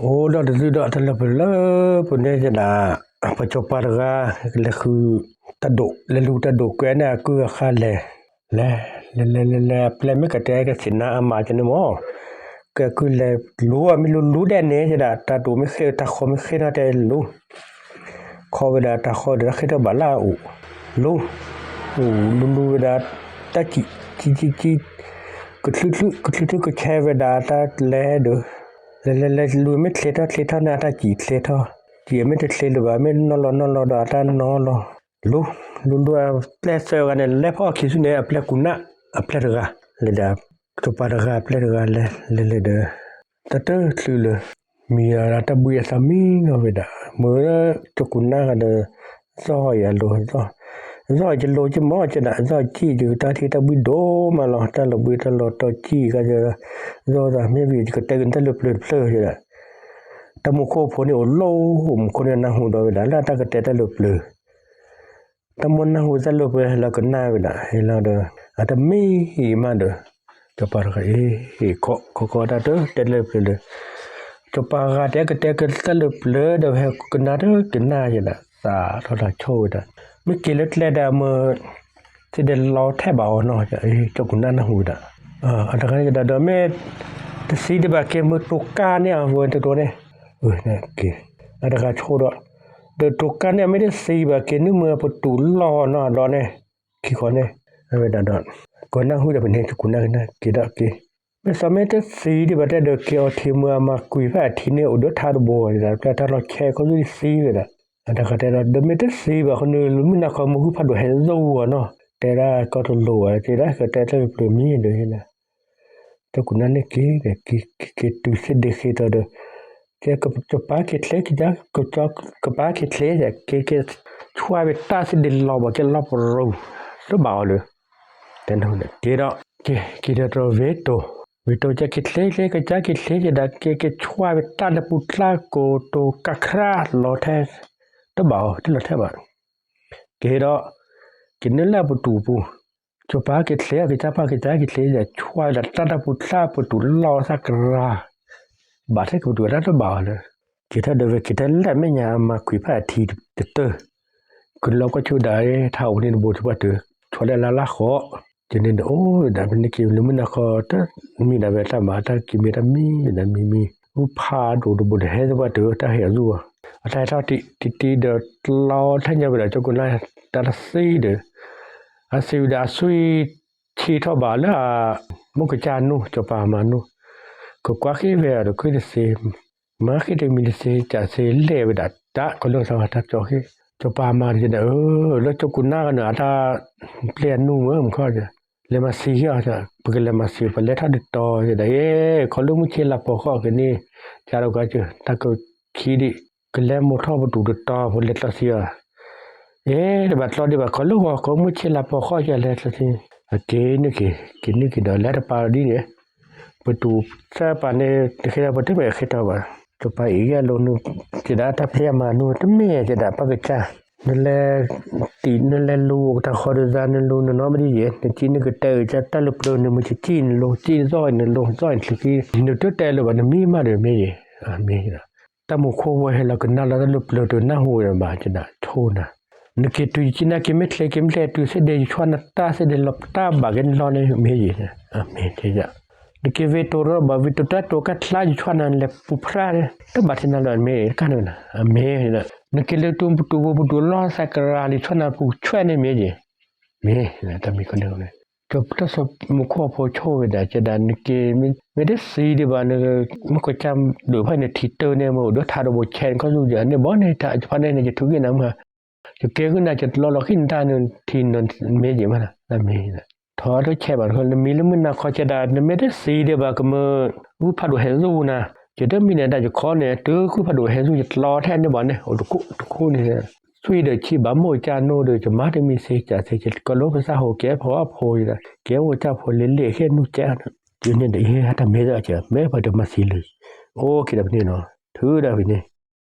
အိၣ်ဒီးတသုဒီးတၢ်လၢပျၢၤလၢပန့ၢ်ကဒၣ် ပစီၤပၤတဂၤ လဲၤဃုတၢ်ဒိး လဲၤလူၤတၢ်ဒိးကွဲန့ၣ်အကုၢ်အခါလဲၤ လဲၤ လဲၤလဲၤလဲၤလဲၤ အပျဲၢ်မ့ၢ်ကတဲကသ့ၣ်နါအမးကန့ၣ်မၢ် ကဲကုၢ်လဲၤလူၤ မ့ၢ်လူၤလူၤဒဲးန့ၣ်ကဒၣ် တၢ်ဒိးမ့ၢ်ဃ့ တၢ်ဃီမ့ၢ်ဃ့ထီၣ်တဲလူၤ ခီဝဲဒၣ်တၢ်ဃီဒီးတၢ်ဃ့ထီၣ်ဘၣ်လၢအအိၣ် လူၤ အိၣ်လူၤလူၤဝဲဒၣ် တၢ်စံၣ် စံၣ်စံၣ်စံၣ် ကချုးချုး ကချုးချုးကဆဲးဝဲဒၣ်တၢ်လဲၤဒီး လဲၤလဲၤလဲၤလူၤမ့ၢ်ချ့ထီၣ်ချ့ထီၣ်န့ၣ် အတၢ်စံၣ်ချ့ထီၣ် စံၣ်မ့ၢ်တချ့လၢၤဘၣ် မ့ၢ်နီၢ်လီၤနီၢ်လီၤဒီးအတၢ်နီၢ်လီၤ လူၤ လူၤလူၤအပျဲၢ်သၢဂၤန့ၣ် လဲၤဖီအီၣ်ခံစုန့ၣ် အပျဲၢ်ကူနၢ် အပျဲၢ်တဂၤ လဲၤဒီး စီၤပၤတဂၤအပျဲၢ်တဂၤလဲၤ လဲၤလဲၤဒီး တၢ်တချုးလၢ မံၤအတၢ်ဘှံးအသးမံနီၢ်ဝဲဒၣ် မ့ၢ်လၢကၠီကူနၢ်ဂၤဒီး သီၣ်အံၤအလိၤ သီၣ်အံၤယလိၤကမီၢ်ကဒၣ် သီၣ်အံၤစံၣ်ယကတၢ်ထံၣ်တၢ်ဘှံးဒိၣ်မးလီၤ တၢ်လီၤဘှံးတၢ်လီၤတီစံၣ်ဂၤဒီး သီၣ်သးမ့ၢ်ဝံၤယကတဲက့ၤတၢ်လၢပျၢၤတဖျၢၣ်ကဒၣ် တၢ်မူခိၣ်ဖိန့ၣ်အိၣ်လီၤ မူခိၣ်န့ၣ်နၢ်ဟူဒီးဝဲဒၣ် လၢအတၢ်ကတဲတၢ်လၢပျၢၤ တၢ်မိၣ်နၢ်ဟူတၢ်လၢပျၢၤဟဲလီၤကနၣ်ဝဲဒၣ် ဟဲလီၤဒီး အတမ့ၢ်အံၤမးဒီး စီၤပၤတဂၤအံၤ ခီခီခီတၢ်တတဲတၢ်လၢပျၢၤလၢ စီၤပၤဂၤတဲကတဲကတၢ်လၢပျၢၤဒီး ဟဲကနၣ်တကနၣ်ယဲဒၣ် သးထီၣ်တၢ်ဆိၣ်ဝဲဒၣ် မ့ၢ်က့ၤလၢကျဲဒီးမ့ၢ် သ့ဒဲးလီၤထဲဘၣ်အီၤနီၤ ကၠီကူနၢ်နၢ်ဟူဝဲဒၣ် အတဂၤန့ၣ်ကဒၣ်ဒီးမ့ၢ် တသံဒံးဘၣ်က့ၤမ့ၢ်တိၤကါန့ၢ်အဝဲတတိၤန့ၣ် အတဂၤဆိၣ်ဒီး ဒီးတိၤကါန့ၢ်မ့ၢ်တသံဘၣ်က့ၤ နုာ်မ့ၢ်ပတူၢ်လီၢ်နီၤဒီးန့ၣ် ခံခီန့ၣ် အဝဲဒၣ်ဒီး ကနၢ်ဟူဒီးဖဲန့ၣ် ကနၢ်ကနၢ်က့ၤဒီးက့ၤ မ့ၢ်သီမ့ၢ်တသံဒံးဘၣ်တဲဒီးက့ၤအီၤထံမ့ၢ်အမၤကွံာ်ဖဲအထံန့ၣ် အိၣ်ဒီးထါတဘိဒီး တၢ်လီၤဆဲးခီဆူဒ်သံဝဲဒၣ် အတဂၤတဲဒီး ဒီးမ့ၢ်တသံဘၣ်ဃီနုာ်လၢမုၢ်နၤခီမ့ၢ်ဟုဖးဒိၣ်ဟဲသ့ၣ်အီၤနီၤ တဲဒၣ်ကီတလိၤဝဲ က့ၤဒၣ်ကတဲတၢ်လၢပျၢၤမံၤဒီး ကၠီကူနၢ်န့ၣ်က့ၤ က့ၤက့ၤတုၤသ့ဒ့ဃ့တီၤဒီး ကဲကပာ်က့ၤချ့ ကပာ်က့ၤချ့ ကကပာ်က့ၤချ့ က့ၤက့ၤဆှၢဝဲတၢ်သ့ဒ့လီၤဘၣ်က့ၤလီၤပရိၤ တဘၣ်အီၤလၢ တဲနက့ၤဒီး က့ၤက့ၤဒီးတြီၤဝ့ၤတိၤ ဝ့ၤတိၤကက့ၤချ့ချ့ ကကက့ၤချ့က့ၤဒီး က့ၤက့ၤဆှၢဝဲတၢ်လၢပူၤကျါကိးတိၤကခရၣ်လီၤထဲ တဘၣ်အီၤ တလီၤထဲဘၣ် က့ၤဒီး က့ၤနုာ်လၢပတူၢ်ပူၤ ကၠီၤပၤက့ၤချ့ ကစၢ်ပၤကစၢ်က့ၤချ့ ဆှၢဝဲဒၣ်တၢ်တၢ်ပူၤကျါပတူၢ်လီၤသးကရၢ ဘၣ်ထဲကပတူၢ်ဝဲဒၣ်တဘၣ်အီၤလၢ က့ၤထီၣ်ဒီးဝဲက့ၤထီၣ်လၢမဲာ်ညါအမၤကွံာ်ဖးအထံတတၢၢ် ကလီၤကွၢ်ဆိဒၣ် ထါအိၣ်န့ၣ်တဘိတပှၢ်တၢၢ် ဆီးလၢလါလါဃီ ကန့ၣ်ဒီးအိၣ်ဝဲဒၣ် ပန့ၢ်က့ၤလၢမုၢ်နၤခီ တမံၤဒၣ်ဝဲတၢ်မၤတၢ်က့ၤမ့ၢ်တၢ်မံၤဝဲဒၣ်မံၤမံၤ အူဖးဒိၣ်တဘိန့ၣ် ဟဲသပှၢ်တၢၢ် တၢ်ဟဲအီၤသူၣ်အီၤ အတၢ်ဟဲထီၣ်တံၢ်တံၢ်ဒီး တလီၤထဲညါဝဲဒၣ် ကၠီၤကိၢ်နၢ် တၢ်တသံဒီး အသံဝဲဒၣ်အသွံၣ်ထံထီၣ်ဘၣ်လၢအ မိၢ်ကစၢ်နူၢ် ကၠီၤပၤမၤနူၢ် ကကွၢ်ဃ့ဝဲအီၤဒီး ခုတသ့ မၤဃ့တမံၤတသ့ ကသ့လဲၣ်ဝဲဒၣ် တၢ်ကီၤလၢသးဝဲတၢ်ကၠီဃ့ ကၠီၤပၤမၤတက့ၢ်ဒီး အၢ လၢကၠီၤကိၢ်နၢ်ဂၤန့ၣ် အတၢ်ပျဲအနူၢ်မ့ၢ်မခီ လဲၤမၤသံအီၤ ပကလဲၤမၤသံ ပလဲၤထီၣ်တတီၤဒီး အ့ ခီလၢမုၢ်ဆ့လၢပှဲၤဃီကန့ၢ် ကၢ်ဒီးကၢ်ကၢ် တၢ်ကခံဒံး ကလဲၤမိာ်ထီၣ်ပတူၢ်တတီၤ ပလဲၤကျီသံအီၤ အ့ တဘၣ်ကျီဒံးဘၣ် ခီလၢဂီၤခီမုၢ်ဆ့လၢပှဲၤဃီကလဲၤကျီသံ အက့ၤနုာ်က့ၤ က့ၤနုာ်က့ၤဒီး လဲၤတပာ်ဒ်န့ၣ် ပတူၢ်သၢပာ်န့ၣ် တဃ့ဒီးပတမ့ၢ်ဃ့ထီၣ်ဘၣ် ကၠီၤပၤအံၤဂ့ၢ်လိၤနုာ် က့ၤဒၣ်တၢ်ဖဲအမၤနူၢ် တမ့ၢ်က့ၤဒၣ်ပၢ်ကစၢ် နလဲၤ တံၢ်နလဲၤလူၤအိၣ်တၢ်ဃီဒီးသး နလူၤနနီတမံၤယဲၢ် နစံးနကတဲအကတၢၢ်လၢပျၢၤ နမုၢ်ကစံၣ်နလိၤ စံၣ်နသီၣ်နလိၤ သီၣ်နချုးကံ နတတဲလၢၤဘၣ် နမံမးဒီးမ့ၢ်ယဲၢ် အမ့ၢ် တၢ်မူခိၣ်ဝဲဟဲလီၤကနၣ်လီၤတၢ်လၢပျၢၤတနၢ်ဟူဝဲဘၣ် ကဒၣ်ဆိနၤ နက့ၤတုၤယစံၣ်နၤက့ၤမ့ၢ်ချ့က့ၤမ့ၢ်ချ့တုၤသ့ဒ့ ယဆွါနၤတၢ်သ့ဒ့လီၤတၢ်ဘၣ်က့ၤနလီၢ်န့ၣ် မ့ၢ်ယဲၢ် အမ့ၢ် နက့ၤဝ့ၤတိၤတဘၣ် ဝ့ၤတိၤတၢ်တိၤကါချါ ယဆွါနၤလဲၤပူၤဖျါန့ၣ် တဘၣ်ထဲနၤလီၢ်မ့ၢ်တကါန့ၣ် အမ့ၢ် နက့ၤလၢတူၢ်ပတူၢ်ပူၤပတူၢ်လီၢ်သးကရၢ ယဆွါနၤပူၤဆွဲန့ၣ်မ့ၢ်ယဲၢ် မ့ၢ် တၢ်မံၤကီန့ၣ် တၢ်စီၤမူခိၣ်ဖိဆိၣ်ဝဲဒၣ် ကဲဒၣ်နက့ၤ မ့ၢ်တသံဒံးဘၣ် မ့ၢ်ကစၢ်ဒိၣ်ဖဲန့ၣ် ထံတၢၢ်န့ၣ် မ့ၢ်အိၣ်ဒီးထးတဘိဆဲးန့ၣ် ခီဆူယၤန့ၣ်ဘီန့ၣ် တၢ်ဖးန့ၣ်န့ၣ် ယထုးက့ၤနၤမး ယကဲဃုနၤ ယတလီလီၤဃံနတၢ်န့ၣ် ထံနမ့ၢ်ယဲၢ်မး တၢ်မ့ၢ် ထီၣ်တဆဲးဘၣ်တခီ နမံၤလၢမုၢ်နၤခီဆဲးဒၣ် နမ့ၢ်တသံဒံးဘၣ် ကမၢ အူဖးဒိၣ်ဟဲသ့ၣ်နၤ ယတမံၤန့ၣ်ဒၣ် ယခီန့ၣ် တုၤဃုဖးဒိၣ်ဟဲသ့ၣ် ယတလီထဲန့ၣ်ဘၣ်န့ၣ် အိၣ်တခိၣ်တခိၣ်န့ၣ် သွံၣ်ဒီးဆံးဘၣ်မိၢ်ကၢ်နိဒီး ယမၤတမံၤသ့ ကၢ်သ့ ယကလီပသးဟိၣ်ကဲဖီအီၣ်ဖိ ကဲအိၣ်ကၢ်ဖိလၢလ့ၣ်အဃဲနူၢ်ကဲ တုၤန့ၣ်ဒီး ဟဲတၢ်မ့ၢ်ဒၣ်ကဲ မ့ၢ်ပှၤတမၤသံလၢၤ အိၣ်က့ၤဒီးပန့ၣ်နီၤ ထုးဒၣ်ပန့ၣ်